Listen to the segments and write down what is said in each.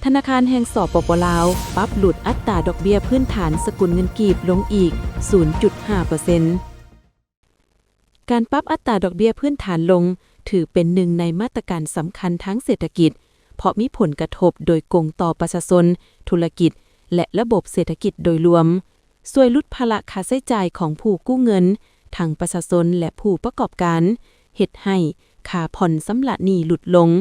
ທະນາຄານແຫ່ງ ສປປ ລາວ ປັບຫຼຸດອັດຕາດອກເບ້ຍພື້ນຖານສະກຸນເງິນກີບລົງອີກ ສູນຈຸດຫ້າເປີເຊັນ. ການປັບອັດຕາດອກເບ້ຍພື້ນຖານລົງ ຖືເປັນໜຶ່ງໃນມາດຕະການສຳຄັນທາງເສດຖະກິດ, ເພາະມີຜົນກະທົບໂດຍກົງຕໍ່ປະຊາຊົນ, ທຸລະກິດ ແລະ ລະບົບເສດຖະກິດໂດຍລວມ. ຊ່ວຍຫຼຸດພາລະຄ່າໃຊ້ຈ່າຍຂອງຜູ້ກູ້ເງິນ, ທັງປະຊາຊົນ ແລະ ຜູ້ປະກອບການ, ເຮັດໃຫ້ຄ່າຜ່ອນຊຳລະໜີ້ຫຼຸດລົງ,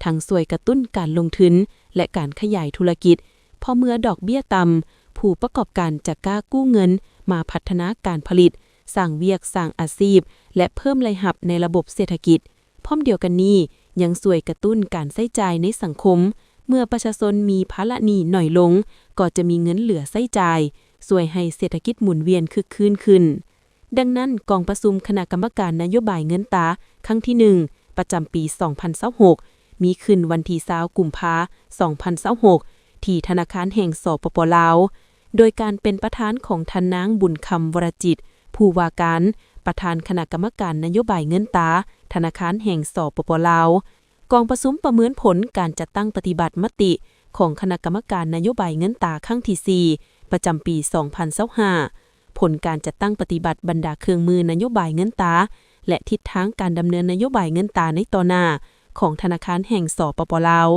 ທັງຊ່ວຍກະຕຸ້ນການລົງທຶນ ແລະ ການຂະຫຍາຍທຸລະກິດ. ເພາະເມື່ອດອກເບ້ຍຕ່ຳ, ຜູ້ປະກອບການຈະກ້າກູ້ເງິນມາພັດທະນາການຜະລິດ, ສ້າງວຽກ, ສ້າງອາຊີບ ແລະ ເພີ່ມລາຍຮັບໃນລະບົບເສດຖະກິດ. ພ້ອມດຽວກັນນີ້, ຍັງຊ່ວຍກະຕຸ້ນການໃຊ້ຈ່າຍໃນສັງຄົມ. ເມື່ອປະຊາຊົນມີພາລະໜີ້ໜ້ອຍລົງ, ກໍຈະມີເງິນເຫຼືອໃຊ້ຈ່າຍ, ຊ່ວຍໃຫ້ເສດຖະກິດໝູນວຽນຄຶກຄື້ນຂຶ້ນ. ດັ່ງນັ້ນ, ກອງປະຊຸມຄະນະກຳມະການນະໂຍບາຍເງິນຕາ ຄັ້ງທີໜຶ່ງ ປະຈຳປີສອງພັນຊາວຫົກ ມີຂຶ້ນວັນທີຊາວ ກຸມພາ ສອງພັນຊາວຫົກ ທີ່ທະນາຄານແຫ່ງ ສປປ ລາວ, ໂດຍການເປັນປະທານຂອງທ່ານນາງ ບຸນຄຳ ວໍລະຈິດ ຜູ້ວ່າການ ປະທານຄະນະກຳມະການນະໂຍບາຍເງິນຕາ ທະນາຄານແຫ່ງ ສປປ ລາວ. ກອງປະຊຸມປະເມີນຜົນການຈັດຕັ້ງປະຕິບັດມະຕິຂອງຄະນະກຳມະການນະໂຍບາຍເງິນຕາຄັ້ງທີສີ່ ປະຈຳປີສອງພັນຊາວຫ້າ, ຜົນການຈັດຕັ້ງປະຕິບັດບັນດາເຄື່ອງມືນະໂຍບາຍເງິນຕາ ແລະ ທິດທາງການດຳເນີນນະໂຍບາຍເງິນຕາໃນຕໍ່ໜ້າຂອງທະນາຄານແຫ່ງ ສປປ ລາວ.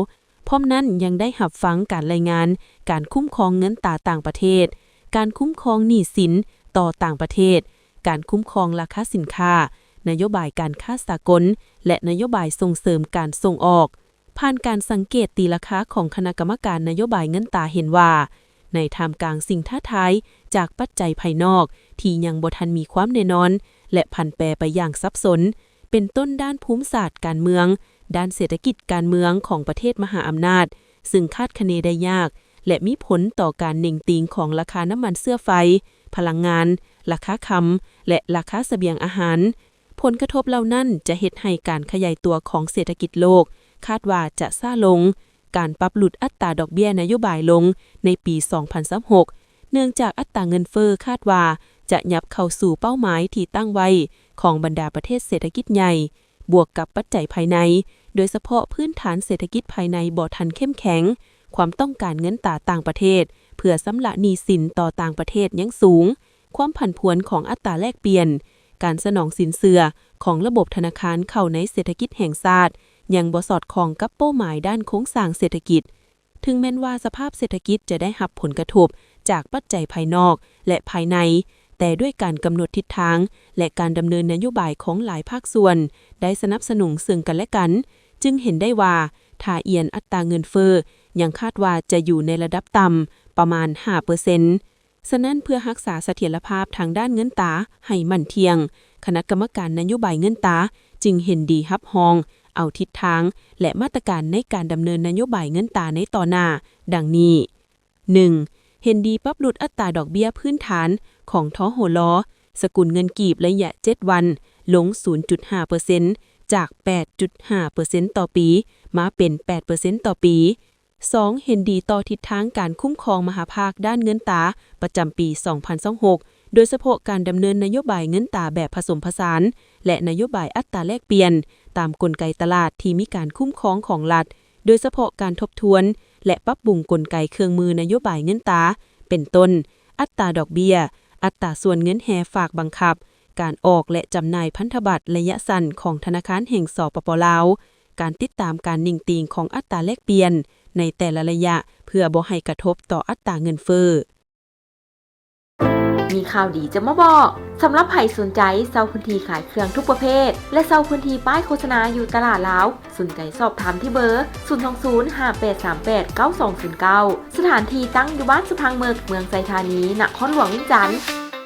ພ້ອມນັ້ນຍັງໄດ້ຮັບຟັງການລາຍງານການຄຸ້ມຄອງເງິນຕາຕ່າງປະເທດ, ການຄຸ້ມຄອງໜີ້ສິນຕໍ່ຕ່າງປະເທດ, ການຄຸ້ມຄອງລາຄາສິນຄ້າ, ນະໂຍບາຍການຄ້າສາກົນ ແລະ ນະໂຍບາຍສົ່ງເສີມການສົ່ງອອກ. ຜ່ານການສັງເກດຕີລາຄາຂອງຄະນະກຳມະການນະໂຍບາຍເງິນຕາເຫັນວ່າ, ໃນທ່າມກາງສິ່ງທ້າທາຍຈາກປັດໄຈພາຍນອກທີ່ຍັງບໍ່ທັນມີຄວາມແນ່ນອນ ແລະ ຜັນແປໄປຢ່າງສັບສົນ, ເປັນຕົ້ນດ້ານພູມສາດການເມືອງ, ດ້ານເສດຖະກິດການເມືອງຂອງປະເທດມະຫາອຳນາດ, ຊຶ່ງຄາດຄະເນໄດ້ຍາກ ແລະ ມີຜົນຕໍ່ການເໜັງຕີງຂອງລາຄານ້ຳມັນເຊື້ອໄຟ, ພະລັງງານ, ລາຄາຄຳ ແລະ ລາຄາສະບຽງອາຫານ. ຜົນກະທົບເຫຼົ່ານັ້ນຈະເຮັດໃຫ້ການຂະຫຍາຍຕົວຂອງເສດຖະກິດໂລກຄາດວ່າຈະຊ້າລົງ. ການປັບຫຼຸດອັດຕາດອກເບ້ຍນະໂຍບາຍລົງໃນປີສອງພັນຊາວຫົກ ເນື່ອງຈາກອັດຕາເງິນເຟີ້ຄາດວ່າຈະຫຍັບເຂົ້າສູ່ເປົ້າໝາຍທີ່ຕັ້ງໄວ້ຂອງບັນດາປະເທດເສດຖະກິດໃຫຍ່, ບວກກັບປັດໄຈພາຍໃນ, ໂດຍສະເພາະພື້ນຖານເສດຖະກິດພາຍໃນບໍ່ທັນເຂັ້ມແຂງ, ຄວາມຕ້ອງການເງິນຕາຕ່າງປະເທດເພື່ອຊຳລະໜີ້ສິນຕໍ່ຕ່າງປະເທດຍັງສູງ, ຄວາມຜັນຜວນຂອງອັດຕາແລກປ່ຽນ, ການສະໜອງສິນເຊື່ອຂອງລະບົບທະນາຄານເຂົ້າໃນເສດຖະກິດແຫ່ງຊາດ ຍັງບໍ່ສອດຄ່ອງກັບເປົ້າໝາຍດ້ານໂຄງສ້າງເສດຖະກິດ. ເຖິງແມ່ນວ່າສະພາບເສດຖະກິດຈະໄດ້ຮັບຜົນກະທົບຈາກປັດໄຈພາຍນອກ ແລະ ພາຍໃນ, ແຕ່ດ້ວຍການກຳນົດທິດທາງ ແລະ ການດຳເນີນນະໂຍບາຍຂອງຫຼາຍພາກສ່ວນໄດ້ສະໜັບສະໜູນເຊິ່ງກັນແລະກັນ, ຈຶ່ງເຫັນໄດ້ວ່າທ່າອ່ຽນອັດຕາເງິນເຟີ້ຍັງຄາດວ່າຈະຢູ່ໃນລະດັບຕ່ຳປະມານຫ້າເປີເຊັນ. ສະນັ້ນ, ເພື່ອຮັກສາສະຖຽນລະພາບທາງດ້ານເງິນຕາໃຫ້ໝັ້ນທ່ຽງ, ຄະນະກຳມະການນະໂຍບາຍເງິນຕາຈຶ່ງເຫັນດີຮັບຮອງເອົາທິດທາງ ແລະ ມາດຕະການໃນການດຳເນີນນະໂຍບາຍເງິນຕາໃນຕໍ່ໜ້າ ດັ່ງນີ້: ໜຶ່ງ, ເຫັນດີປັບຫຼຸດອັດຕາດອກເບ້ຍພື້ນຖານຂອງ ທຫລ ສະກຸນເງິນກີບໄລຍະເຈັດວັນ ລົງສູນຈຸດຫ້າເປີເຊັນ ຈາກແປດຈຸດຫ້າເປີເຊັນຕໍ່ປີ ມາເປັນແປດເປີເຊັນຕໍ່ປີ. ສອງ, ເຫັນດີຕໍ່ທິດທາງການຄຸ້ມຄອງມະຫາພາກດ້ານເງິນຕາປະຈຳປີສອງພັນຊາວຫົກ ໂດຍສະເພາະການດຳເນີນນະໂຍບາຍເງິນຕາແບບຜະສົມຜະສານ ແລະ ນະໂຍບາຍອັດຕາແລກປ່ຽນຕາມກົນໄກຕະຫຼາດທີ່ມີການຄຸ້ມຄອງຂອງລັດ, ໂດຍສະເພາະການທົບທວນ ແລະ ປັບປຸງກົນໄກເຄື່ອງມືນະໂຍບາຍເງິນຕາ ເປັນຕົ້ນ ອັດຕາດອກເບ້ຍ, ອັດຕາສ່ວນເງິນແຮ່ຝາກບັງຄັບ, ການອອກ ແລະ ຈຳໜ່າຍພັນທະບັດໄລຍະສັ້ນຂອງທະນາຄານແຫ່ງ ສປປ ລາວ, ການຕິດຕາມການເໜັງຕີງຂອງອັດຕາແລກປ່ຽນໃນແຕ່ລະໄລຍະ ເພື່ອບໍ່ໃຫ້ກະທົບຕໍ່ອັດຕາເງິນເຟີ້. ມີຂ່າວດີຈະມາບອກ. ສຳລັບໃຜສົນໃຈເຊົ່າພື້ນທີ່ຂາຍເຄື່ອງທຸກປະເພດ ແລະ ເຊົ່າພື້ນທີ່ປ້າຍໂຄສະນາຢູ່ຕະຫຼາດລາວ, ສົນໃຈສອບຖາມທີ່ເບີ ສູນສອງສູນ ຫ້າແປດສາມແປດ ເກົ້າສອງສູນເກົ້າ. ສະຖານທີ່ຕັ້ງຢູ່ບ້ານສະພັງເມິກ, ເມືອງໄຊທານີ, ນະຄອນຫຼວງວຽງຈັນ.